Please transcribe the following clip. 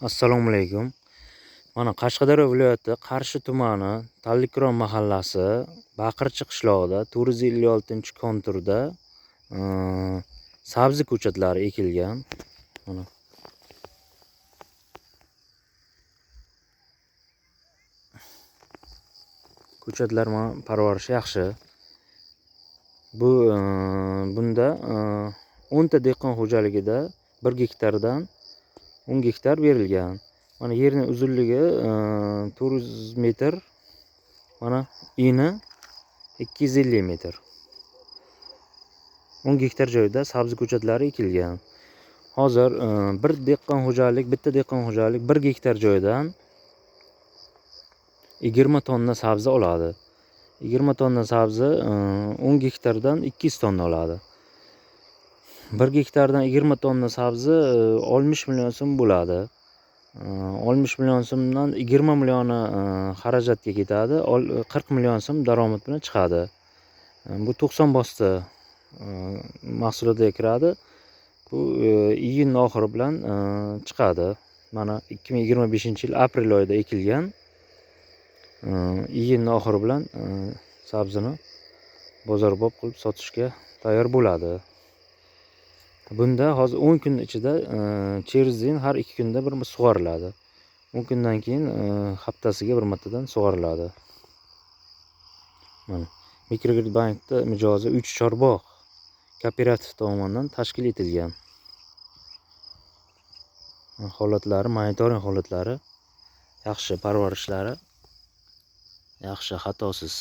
Assalomu alaykum. Mana Qashqadaryo viloyati Qarshi tumani Tallikron mahallasi Baqirchi qishlog'ida 456-konturda sabzi ko'chatlari ekilgan. Mana ko'chatlar mana parvarishi yaxshi. Bu bunda 10 ta dehqon xo'jaligida 1 gektardan 10 gektar berilgan. Mana yerning uzunligi 400 metr, mana eni 250 metr. 10 gektar joyda sabzi ko'chatlari ekilgan. Hozir bir dehqon xo'jalik, bitta dehqon xo'jalik 1 gektar joydan 20 tonna sabzi oladi. 20 tonna sabzi 10 gektardan 200 tonna oladi. 1 gektardan 20 tonna sabzi 60 million so'm bo'ladi. 60 million so'mdan 20 millioni xarajatga ketadi, 40 million so'm daromad bilan chiqadi. Bu 90 bosti mahsulotga kiradi. Bu iyun oxiri bilan chiqadi. Mana 2025-yil aprel oyida ekilgan. Iyun oxiri bilan sabzini bozorbop qilib sotishga tayyor bo'ladi. Bunda hozir 10 kun ichida cherzin har 2 kunda bir sug'oriladi. 10 kundan keyin haftasiga bir martadan sug'oriladi. Mana Mikrokredit bankda mijozi 3 chorbog' kooperativ tomonidan tashkil etilgan. Holatlari, monitoring holatlari yaxshi, parvarishlari yaxshi, xatosiz.